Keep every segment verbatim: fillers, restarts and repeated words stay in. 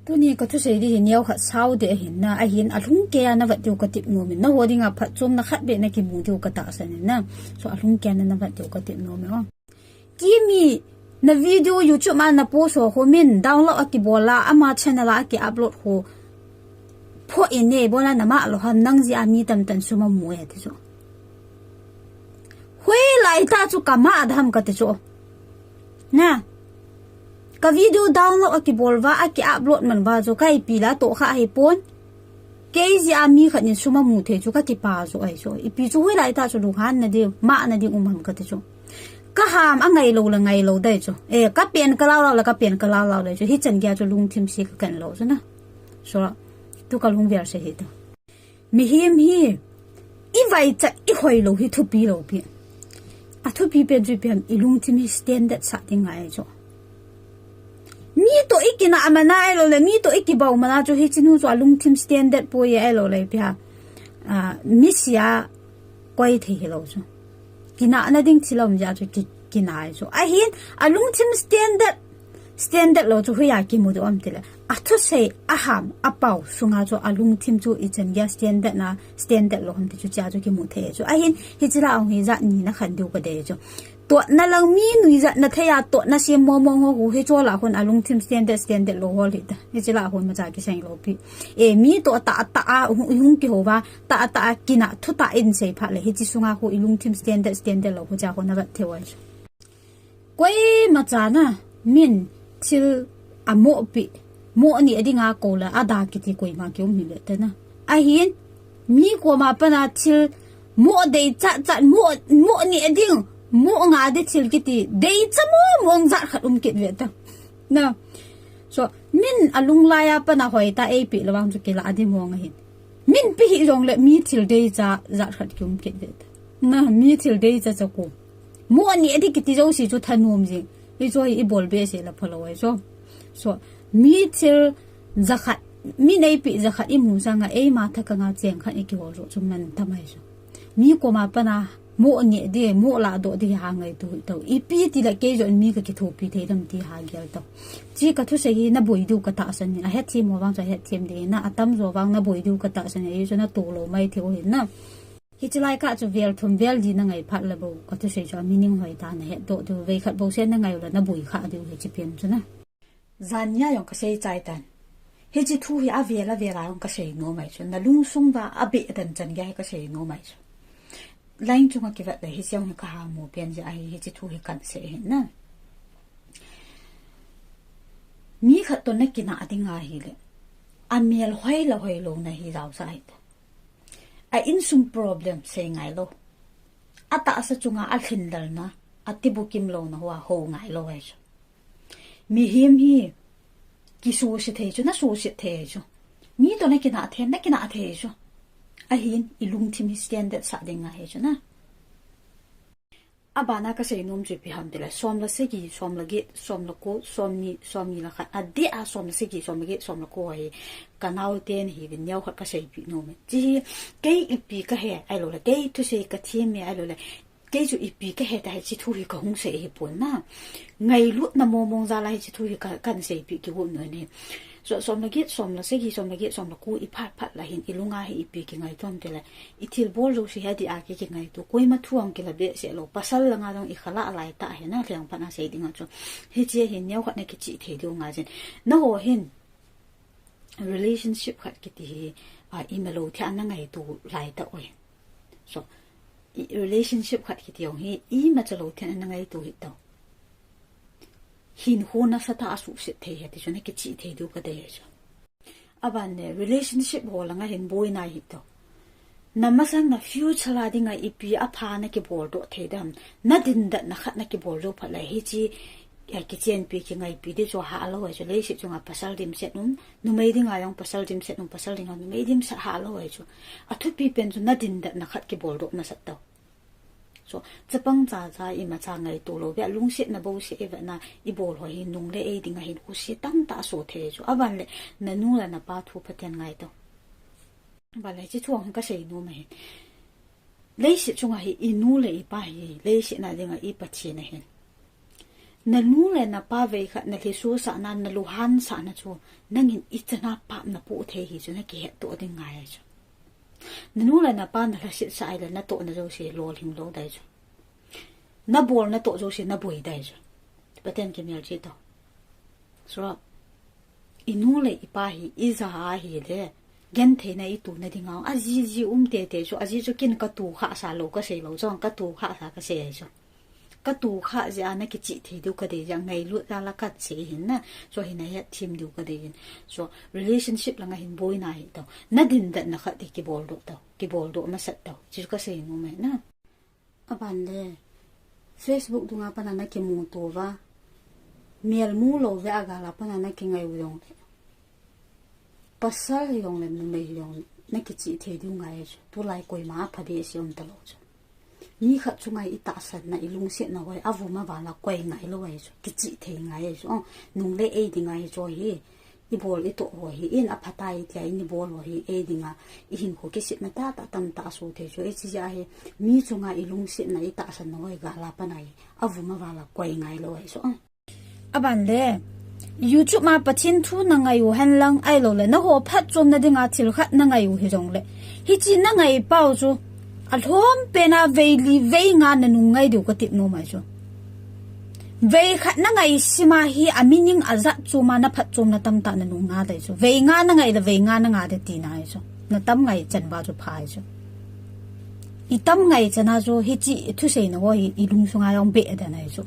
Tuni ka thusei di hi neo khat sao di ahin na, ahin alhung kei a na vet diu ka tep nom in, na ho dinga phatchomna khat beh na kimu diu ka tahsan in na. So alhung kei a na na vet diu ka tep nom in o. Kimi na video YouTube a na post ho, ho min download a kibol a, ama channel a ki upload ho. Pho in ne, bola na ma lo ham nang jeh a mi tamtah in sum amu e ti chu. Hoilai tah chu ka ma da ham ka ti chu. Na. Ka video download a kibol uva, a ki upload man uva chu ka ipi la toh kha ahi pon. Kei jeh a mi khat in sum amu thei chu ka kipa chu ahi chu. Ipi chu hoilai tah chu lunghan na ding, ma na ding um ham ka ti chu. Ka ham a ngai lo le ngai lo dai chu. Eh, ka pen ka lau lau le ka pen ka lau lau dai chu. Hichan gei a chu lungthim se ka kan lo chu na. So, tu ka lungvel se hi tu. Mihem hi, i vaichat i hoi lo hi thupi lo pi. A thupi pen chu ipi ham, i lungthim hi standard sah ding ngai chu. Mi toh i kinah man a ahilou le, mi toh i kibau man a chu hiche nu chu a lungthim standard poi ahilou le ipi ham. Ah, mi sia koi thei hi lo chu. Kinah na ding thil um jeh a chu ki, kinah chu. Ahin, a lungthim standard, standard lo chu hoiya kimu diu ham ti le. A thusei, a ham, a pao sunga chu a lungthim chu ichan gei a standard na, standard lo ham ti chu chea chu kimu thei chu. Ahin, hiche la hung hi jat ni na khen diu ka dei chu. Totna lang mi nuijat na thei a, totna sem mong mong ho hu hi chu la hon a lungthim standard, standard lo ho hi ta. Hiche la hon ma cha kisei lo pi. E, mi toh tah tah a hung, hung kihou va, tah tah a kinah thu tah in sei phat le, hiche sunga khu i lungthim standard, standard lo khu cha khu na vet thei u ahi chu. Koima cha na, min thil a mo pi, mo ni a ding a ko la, a da kiti koima ki um hi le te na. Ahin, mi koma pana thil mo dei chat chat, mo, mo ni a ding, mo nga di thil kiti, dei cha mo, mo jat khat um kit ve ta. Na. So, min a lunglai a pana hoi ta ei pi le vang chu kila a di mo nga hin. Min pi hi jong le mi thil dei cha jat khat ki um kit ve ta. Na, mi thil dei cha cha ko. Mo ni a di kiti jo si chu thanom jing. I chu hi i bol be se la pha lo ai so. So, mi thil ja khat, mi nei pi ja khat i mu sanga eima thakanga cheng khat i kihol jo chu man tam ai so. Mi koma pana mo ni di, mo la do di ha ngai tu to. Ipi ti la kei jo mi ka kithopi thei dam ti ha gel to. Chi ka thusei hi na boi diu ka tahsan in, a hetthem ho vang chu a hetthem ding in, a tamjo vang na boi diu ka tahsan in, ei chu na to lo mai thei u hin na. Hiche lai kah chu vel thum vel li na ngai phat le bou ka thusei chu a meaning hoi tah na het doh diu, vei khat bou sen na ngai u le na boi kha diu hiche pen chu na. Jan nia jong ka sei chai tan. Hiche thu hi a vel a vel a jong ka sei nom ai chu. Na lungsung uva a beh dan chan gei hi ka sei nom ai chu. Line chunga kivet le hiche jong hi ka ha mu pen jeh ahi, hiche thu hi kan sei hin na. Mi khat toh na kinah ding ahi le. A mel hoi le hoi lou na hi jao sa ai ta. A insung problem sei ngai lou. A tahsa chunga a lhin lal na, a tibukim lou na ho a ho ngai lou ai chu. Mihem hi, kisuhset thei chu, na suhset thei chu. Mi toh na kinah thei, na kinah thei chu. Ahin, i lungthim hi standard sah ding ngai chu na. A bana ka sei nom chu ipi ham ti le, som le sagi, som le get, som le ko, som ni, som ni le khat. A deh a som le sagi, som le get, som le ko hi. Ka nao ten hi vin neo khat ka sei pi nom e. Chi hi, kei ipi ka he, ahilou le, kei thusei ka them e, ahilou le, kei chu ipi ka he ta hiche thu hi ka hung sei hi pon na. Ngailutna mong mong jal a hiche thu hi ka, kan sei pi ki got nom e. So, som le get, som le sagi, som le get, som le ko i phat phat la hin i lunga hi ipi ki ngai tom ti le. I thil bol jouse hi a dih a ki, ki ngai tu. Koima thu ang ki la behseh lou. Pasal langa jong i khala lai tah hi na lheng pan a sei ding a chu. Hiche hi neo khat na kichih thei diu ngai jin. Na ho hin. Relationship khat kiti hi, a, ima lou thei a na ngai tu lai tah oi. So, i relationship khat kiti jong hi, ima cha lou thei a na ngai tu hi tah. Hinkho nasatah a suhset thei hi ti chu na kichih thei diu ka dei chu. A ban le, relationship ho langa hin boina hi tah. Na masang na future la dinga ipi apha na kibol doh thei dem. Na dindat na khat na kibol doh phat le hiche, eh, kichenpi kingaipi di chu ha lou ai chu leiset chunga pasal dimset um. Numei dinga jong pasal dimset um, pasal dinga numei dimset ha lou ai chu. A thupi pen chu na dindat na khat kibol doh nasat tah. So, chapang cha cha ima cha ngaito lou ve, lungset na bouseh e ve na, i bol ho hi nung le ei dinga hin khusia tamtah a so thei chu. A ban le, na nu le na pa thu Pathen ngai tah. Ban le, chi thu ang ka sei nom ahin. Leiset chunga hi i nu le i pa hi, leiset na dinga i Pathen ahin. Nanu le napa veikhat nalhi sosahna, naluhan sahna chu nangin ichan a pap napoh thei hi chu nakihet toh ding ngai chu. Nanu le napa nalhasit sah ahile natohna jouse lolhing lou dai chu. Nabolna toh jouse naboi dai chu. Pathen kimelchih tau. So, inu le ipa hi ija ahile, gentheina itohna dinga ajiji um teitei chu, ajeh chu ken katoh khah sa lou kasei lou chu, katoh khah sa kasei chu. Katoh khah jeh a nakichih thei diu kadei jeh a ngailut jal a kasei ahin na. Chu hi nahet them diu kadei ahin. Chu relationship langa hin boina hi tau. Nadindatna khat hi kibol doh tau. Kibol doh masat tau. Chu kasei nom e na. Aban le, Facebook dunga pat a nakimuto uva, mel mu lou vea gal a pat a nakingai u jongle, pasal hijongle numei hijongle nakichih thei diu ngai chu. Tulai koima apha behseh um talou chu. Mi khat chunga itahsanna, ilungsetna ho hi avum aval a koi ngai lou ahi chu. Kichih thei ngai ahi chu. O, nung le ei ding ahi chu hi. Ibol itoh ho hi in aphatai tia in ibol ho hi ei dinga ihinkho kisitna tahtah tamtah asoh thei chu. Hiche jeh a hi mi chunga ilungsetna, itahsanna ho hi gal a pat a hi avum aval a koi ngai lou ahi chu. Aban le, YouTube ma Pathen thu nangai u henlang ahilou le, nangho phatchomna dinga thil khat nangai u hijongle, hiche nangai pau chu alhompen a vei li vei nga nanung ngai diu katep nom ahi chu. Vei khat nangai sim a hi a meaning ajat chom a naphatchomna tamtah nanung nga dai chu. Vei nga nangai le vei nga nanga ding tina ahi chu. Natam ngai chan uva chu pha ahi chu. Itam ngai chan a chu hiche thuseina ho hi ilungsunga jong beh den ahi chu.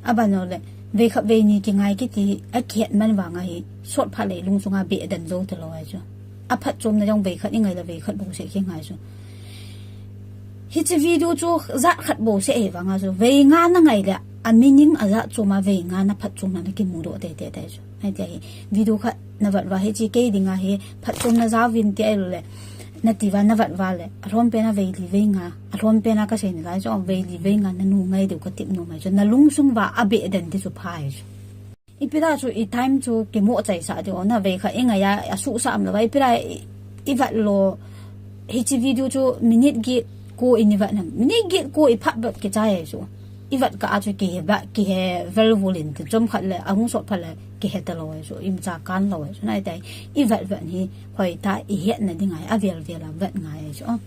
Aban le, vei khat vei ni kingai kiti hi akihet man vang ahi, sot phat le ilungsunga beh den jou talou ahi chu. Aphatchomna jong vei khat ingai le vei khat bouseh kingai chu. Hiche video chu jat khat bouseh ahi vang a chu, vei nga nangai le a meaning ajat chom a vei nga naphatchomna nakimudoh teitei tai chu. Hitia hi video khat navet uva, hiche kei dinga hi phatchomna jaovin ti ahilou le, nati uva navet uva le, alhompen a vei li vei nga, alhompen a kasei nalai chu, vei li vei nga nanung ngai diu katep nom ahi chu. Nalungsung uva abeh den ti chu pha ahi chu. Ipi da chu i time chu kimoh chaisah diu na, vei khat ingai a asuhsah umlou va, ipi da i, ivet lou, hiche video chu minute get ko in ivet ham. Minute get ko iphat vet kichai ahi chu. Ivet kah a chu kihe vet, kihe velvul in tin, chomkhat le ahung sot phat le kihe talou ahi chu. Imacha kan lou ahi chu. Nai tai, ivet vet hi hoitah a ihetna ding ahi, avel vel a vet ngai ahi chu.